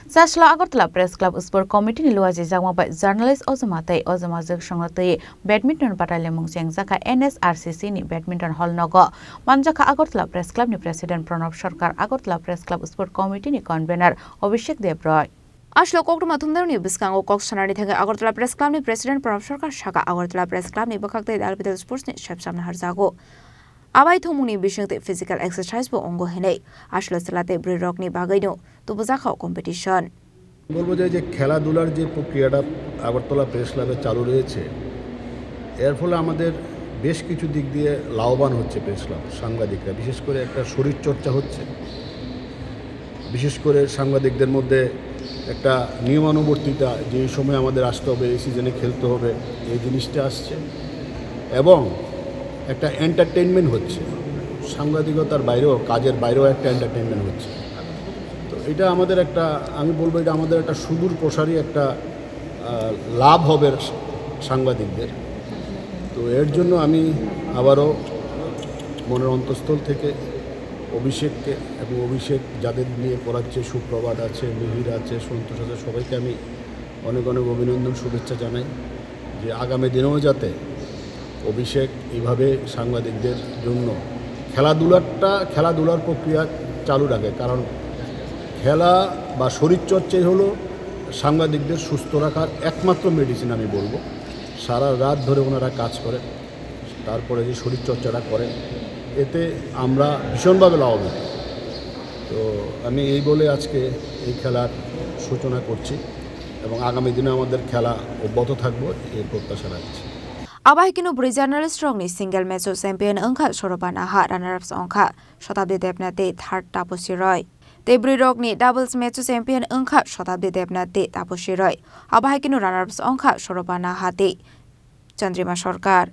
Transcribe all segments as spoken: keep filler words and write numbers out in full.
Chasla Agartala Press Club Sport Committee ni luaji jakma bai journalist Ojoma tei Ojoma Jwksongno twi badminton batai lemung chengjakha N S R C C ni badminton hall nogo. Manjakha Agartala Press Club ni President Pranab Sarkar, Agartala Press Club Sport Committee ni Convener Abhishek Debroy. Aslo koktwma thumnarokni bwskango kok sanani thangwi Agartala Press Club ni President Pranab Sarkar saka Agartala Press Club ni bwkhak tei dalbidal sports ni sepsamna harjago. Abai thumungni bisingtwi physical exercise bo wngo hinwi aslo chwla tei bwrwi rokni bagwino tubujakha o competition. বলবো যে, যে খেলাধুলার যে প্রক্রিয়াটা আগরতলা প্রেস ক্লাবে চালু রয়েছে, এর ফলে আমাদের বেশ কিছু দিক দিয়ে লাভবান হচ্ছে প্রেস ক্লাব, সাংবাদিকরা। বিশেষ করে একটা শরীরচর্চা হচ্ছে, বিশেষ করে সাংবাদিকদের মধ্যে একটা নিয়মানুবর্তিতা, যে এই সময় আমাদের আসতে হবে, এই সিজনে খেলতে হবে, এই জিনিসটা আসছে। এবং একটা এন্টারটেইনমেন্ট হচ্ছে, সাংবাদিকতার বাইরেও, কাজের বাইরেও একটা এন্টারটেইনমেন্ট হচ্ছে। তো এটা আমাদের একটা, আমি বলবো, এটা আমাদের একটা সুদূর প্রসারী একটা, আহ, লাভ হবে সাংবাদিকদের। তো এর জন্য আমি আবারও মনের অন্তঃস্থল থেকে অভিষেককে এবং অভিষেক যাদের নিয়ে করাচ্ছে, সুপ্রভাত আছে, মিহির আছে, সন্তোষ আছে, সবাইকে আমি অনেক অনেক অভিনন্দন, শুভেচ্ছা জানাই যে আগামী দিনেও যাতে অভিষেক এইভাবে সাংবাদিকদের জন্য খেলাধুলাটা, খেলাধুলার প্রক্রিয়া চালু রাখে। কারণ খেলা বা শরীরচর্চাই হলো সাংবাদিকদের সুস্থ রাখার একমাত্র মেডিসিন, আমি বলবো। সারা রাত ধরে ওনারা কাজ করেন, তারপরে যে শরীরচর্চাটা করেন, এতে আমরা ভীষণভাবে লাভান্বিত। তো আমি এই বলে আজকে এই খেলার সূচনা করছি এবং আগামী দিনে আমাদের খেলা অব্যাহত থাকবো, এই প্রত্যাশা রাখছি। Abo hai kheno bwrwi journalist rokni single match o champion wngkha Soroba Naha, runners wngkha Shatabdi Debnath tei third Taposi Roy. Tei bwrwi rokni doubles match o champion wngkha Shatabdi Debnath tei Taposi Roy. Abo hai kheno runners wngkha Soroba Naha tei Chandrima Sarkar.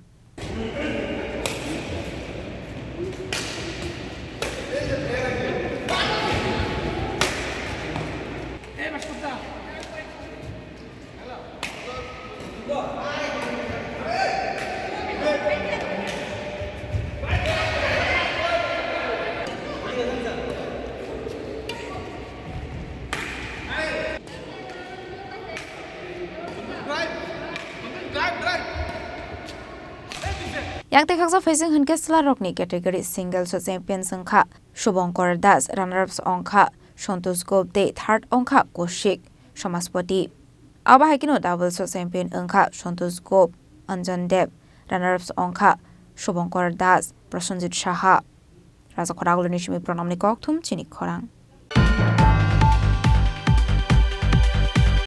Yang tei khaksa phaising hinkhe chwlarokni category singles o champions wngkha Shubhankar Das, runners wngkha Santosh Gop tei third wngkha Kaushik Samaspati. Abo hai kheno doubles o champion wngkha Santosh Gop, Anjan Deb, runners wngkha Shubhankar Das, Prosenjit Saha. Raja Khoraguluni simi Pranamni kokthum chini khorang.